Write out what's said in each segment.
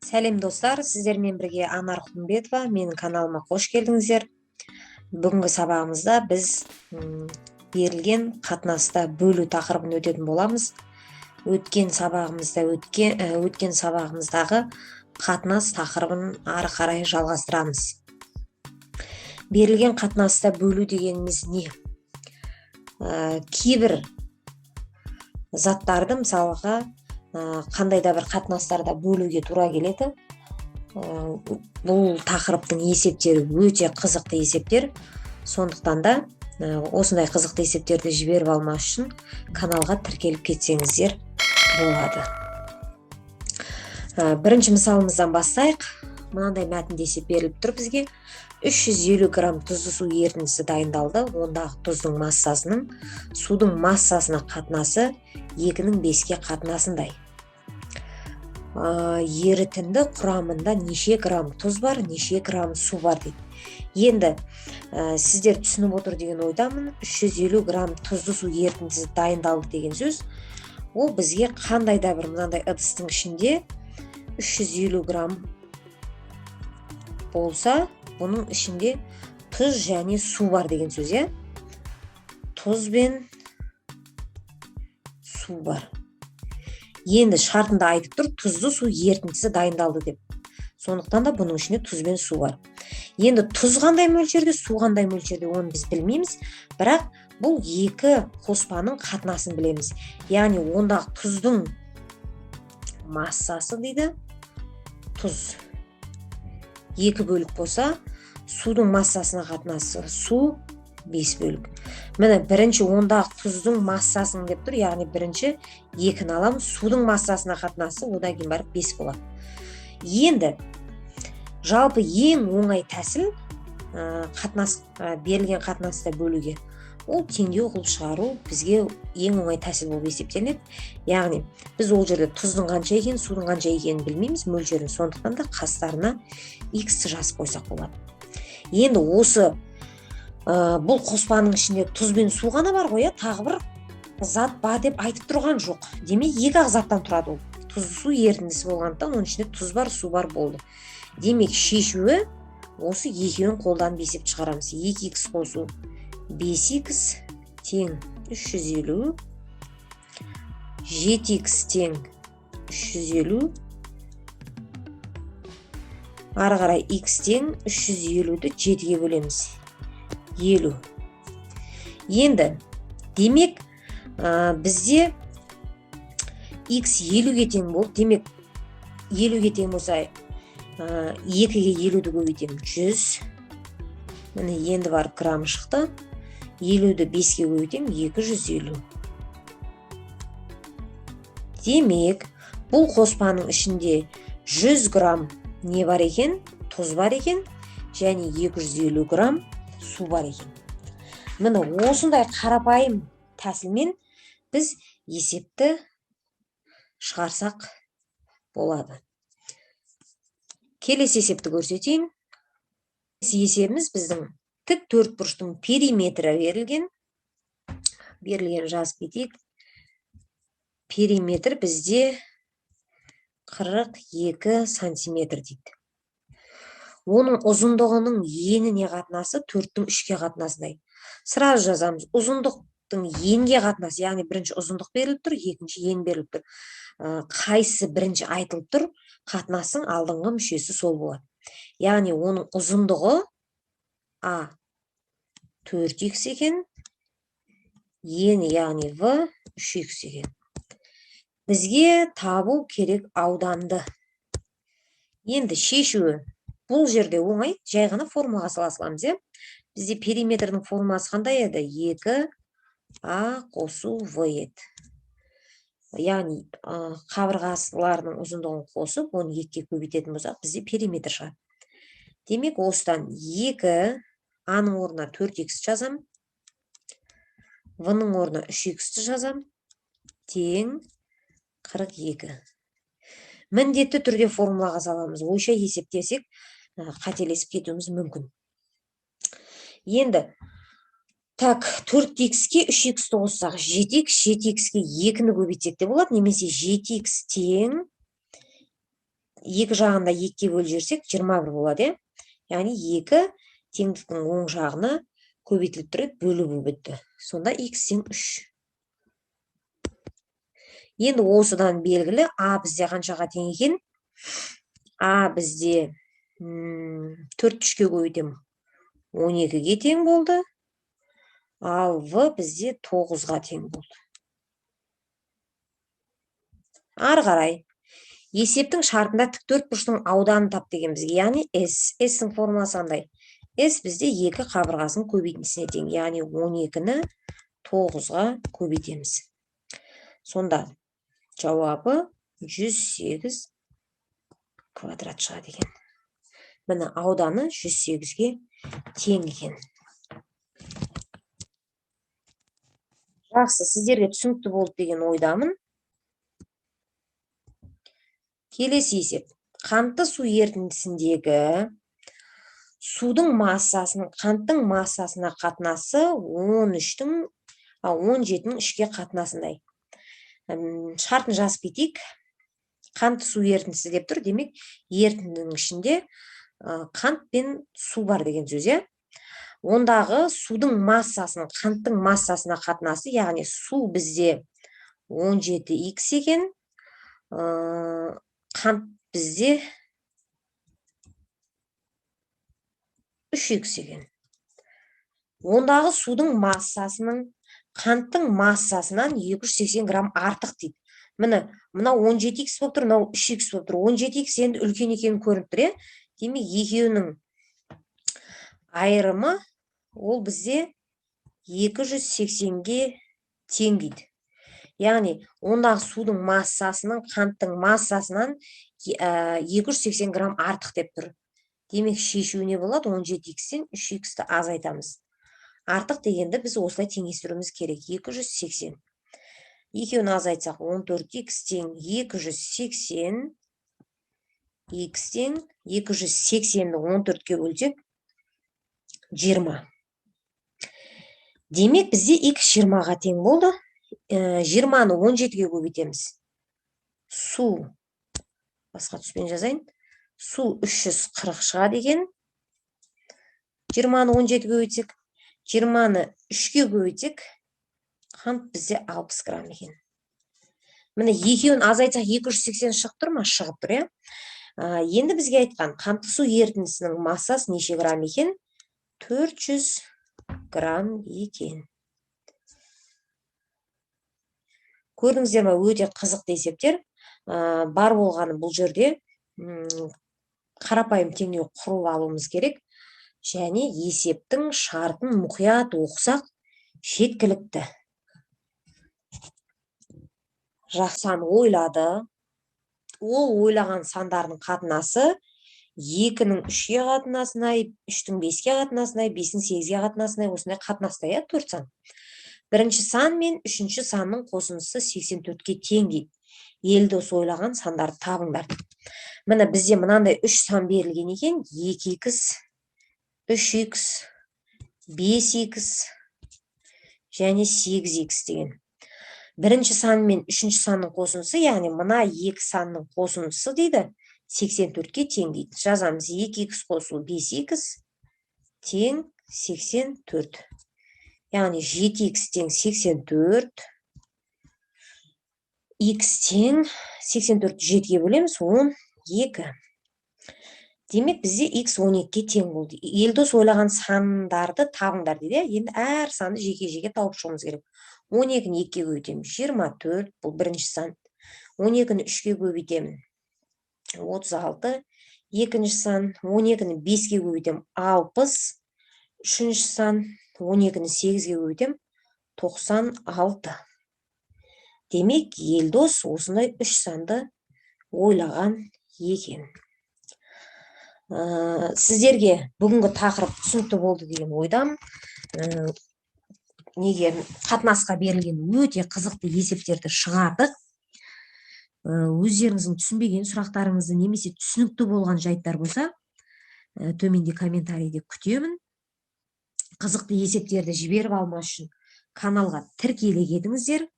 Сәлем, достар! Сіздермен бірге Анар Құлымбетова. Менің каналыма қош келдіңіздер. Бүгінгі сабағымызда біз берілген қатынаста бөлу тақырыбын өтетін боламыз. Өткен сабағымыздағы қатынас тақырыбын ары қарай жалғастырамыз. Берілген қатынаста бөлу дегеніміз не? Кейбір заттарды, мысалға, қандай да бір қатынастарда бөлуге тура келеді. Бұл тақырыптың есептері өте қызықты есептер, сондықтан да осындай қызықты есептерді жіберіп алмас үшін каналға тіркеліп кетсеңіздер болады. Бірінші мысалымыздан бастайық. Мынандай мәтінде есеп беріліп тұр бізге: 350 грамм тұзды су ерітіндісі дайындалды. Ондағы тұздың массасының судың массасына қатынасы 2-нің 5-ке қатынасындай. Ерітінді құрамында неше грамм тұз бар, неше грамм су бар дейді. Енді сіздер түсініп отыр деген ойдамын. 350 грамм тұзды су ерітіндісі дайындалды деген сөз, ол бізге қандай да бір мынандай ыдыстың ішінде 350 грамм болса, бұның ішінде тұз және су бар деген сөз, иә, тұз бен су бар. Енді шартында айтып тұр, тұзды су ерітіндісі дайындалды деп, сондықтан да бұның ішінде тұз бен су бар. Енді тұз қандай мөлшерде, су қандай мөлшерде, оны біз білмейміз, бірақ бұл екі қоспаның қатынасын білеміз. Яғни ондағы тұздың массасы дейді, тұз екі бөлік болса, судың массасына қатынасы су бес бөлік. Міне, бірінші ондағы тұздың массасын деп тұр, яғни бірінші екіні аламыз, судың массасына қатынасы одан кейін барып бес болады. Енді жалпы ең оңай тәсіл қатынас, берілген қатынаста бөлуге, ол теңдеу қылып шығару бізге ең оңай тәсіл болып есептелінеді. Яғни біз ол жерде тұздың қанша екенін, судың қанша екенін білмейміз мөлшерін, сондықтан да қастарына х жазып қойсақ болады. Енді осы бұл қоспаның ішінде тұз бен су ғана бар ғой, иә, тағы бір зат бар деп айтып тұрған жоқ. Демек, екі ақ заттан тұрады ол. Тұзды су ерітіндісі болғандықтан, оның ішінде тұз бар, су бар, болды. Демек, шешуі осы екеуін қолданып есеп шығарамыз: 2 х қосу 5 х тең 350, 7 х тең 350. Ары қарай х тең 350-ді 7-ге бөлеміз, 50. Енді демек, бізде х 50-ге тең болды. Демек, 50-ге тең болса, 2-ге 50-ді көбейтемін, 100. Міне, енді барып грамм шықты. 50-ді 5-ке көбейтемін, 250. Демек, бұл қоспаның ішінде 100 грамм не бар екен? Тұз бар екен және 250 грамм су бар екен. Міне, осындай қарапайым тәсілмен біз есепті шығарсақ болады. Келесі есепті көрсетейін. Есебіміз біздің тік төрт бұрыштың периметрі берілген. Берілген жазып кетейік. Периметр бізде 42 сантиметр дейді. Оның ұзындығының еніне қатынасы 4-тің 3-ке қатынасындай. Сразу жазамыз: ұзындықтың енге қатынасы, яғни бірінші ұзындық беріліп тұр, екінші ен беріліп тұр. Қайсысы бірінші айтылып тұр, қатынастың алдыңғы мүшесі сол болады. Яғни оның ұзындығы а 4 х екен, ені, яғни в, 3 х екен. Бізге табу керек ауданды. Енді шешуі бұл жерде оңай, жай ғана формулаға сала саламыз, иә. Бізде периметрдің формуласы қандай еді? 2 а қосу в еді. Яғни қабырғаларының ұзындығын қосып, оны екіге көбейтетін болсақ, бізде периметр шығады. Демек, осыдан 2, а-ның орнына 4 х жазам, в-ның орнына 3 х жазам, тең 42. Міндетті түрде формулаға саламыз, ойша есептесек, қателесіп кетуіміз мүмкін. Енді так, 4 х-ке 3 х-ті қоссақ, 7 х, 7 х-ке екіні көбейтсек те болады немесе 7 х тең Екі жағында 2-ге бөліп жіберсек, 21 болады, иә? Яғни 2 теңдіктің оң жағына көбейтіліп тұрып бөлу болып бітті. Сонда х тең 3. Енді осыдан белгілі, А бізде қаншаға тең екен? А бізде 4 үшке көбейтемін, 12-ге тең болды. Ал В бізде 9-ға тең болды. Ары қарай есептің шартында тік төрт бұрыштың ауданын тап деген бізге, яғни S. S-ің формуласы қандай? S бізде 2 қабырғасының көбейтіндісіне тең, яғни 12-ні 9-ға көбейтеміз. Сонда жауабы 108 квадрат шығады екен. Міне, ауданы 108-ге тең екен. Жақсы, сіздерге түсінікті болды деген ойдамын. Келесі есеп. Қантты су ерітіндісіндегі судың массасының қанттың массасына қатынасы 13-тің, 17-нің 3-ке қатынасындай. Шартын жазып кетейік. Қантты су ерітіндісі деп тұр, демек ерітіндінің ішінде қант пен су бар деген сөз, иә? Ондағы судың массасының қанттың массасына қатынасы, яғни су бізде 17 х екен, қант бізде 3 х екен. Ондағы судың массасының қанттың массасынан 280 грамм артық дейді. Міне, мынау 17 х болып тұр, мынау 3 х болып тұр. 17 х енді үлкен екені көрініп тұр, иә? Демек, екеуінің айырымы ол бізде 280-ге тең дейді. Яғни ондағы судың массасының қанттың массасынан 280 грамм артық деп тұр. Демек, шешуі не болады? 17 х-тен 3 х-ті азайтамыз. Артық дегенді біз осылай теңестіруіміз керек. 280. Екеуін азайтсақ, 14 х тең 280, х тең 280-ді 14-ке бөлсек, 20. Демек, бізде х 20-ға тең болды. 20-ны 17-ге көбейтеміз. Су, басқа түспен жазайын. Су 340 шығады екен. 20-ны 17-ге көбейтсек, 20-ны 3-ке көбейтсек, қант бізде 60 грамм екен. Міне, екеуін азайтсақ 280 шығып тұр ма? Шығып тұр, иә? Енді бізге айтқан қантты су ерітіндісінің массасы неше грамм екен? 400 грамм екен. Көрдіңіздер ме, өте қызықты есептер. Бар болғаны бұл жерде қарапайым теңдеу құрып алуымыз керек және есептің шартын мұқият оқысақ жеткілікті. Жақсы сан ойлады. Ол ойлаған сандардың қатынасы 2-нің 3-ке қатынасына, 3-тің 5-ке қатынасына, 5-ің 8-ге қатынасына, осындай қатынаста, иә, 4 сан. Бірінші сан мен үшінші санның қосындысы 84-ке тең дейді. Елдос ойлаған сандарды табыңдар. Міне, бізде мынандай 3 сан берілген екен. 2х, 3х, 5х және 8х деген. Бірінші сан мен үшінші санның қосындысы, яғни мына екі санның қосындысы дейді, 84-ке тең дейді. Жазамыз, 2х қосу 5х тең 84. Яғни 7х тең 84, х тең 84-ті 7-ге бөлеміз, 12. Демек, бізде х 12-ге тең болды. Елдос ойлаған сандарды табыңдар дейді. Енді әр санды жеке-жеке тауып шығуымыз керек. 12-ні 2-ге көбейтемін, 24, бұл бірінші сан. 12-ні 3-ке көбейтемін, 36, екінші сан. 12-ні 5-ке көбейтемін, 60, үшінші сан. 12-ні 8-ге көбейтемін, 96. Демек, Елдос осындай үш санды ойлаған екен. Сіздерге бүгінгі тақырып түсінікті болды деген ойдамын. Неге қатынасқа берілген өте қызықты есептерді шығардық. Өздеріңіздің түсінбеген сұрақтарыңызды немесе түсінікті болған жайттар болса, төменде комментарийде күтемін. Қызықты есептерді жіберіп алмас үшін каналға тіркеле кетіңіздер.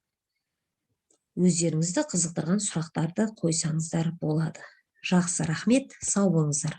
Өздеріңізді қызықтырған сұрақтарды қойсаңыздар болады. Жақсы, рахмет, сау болыңыздар.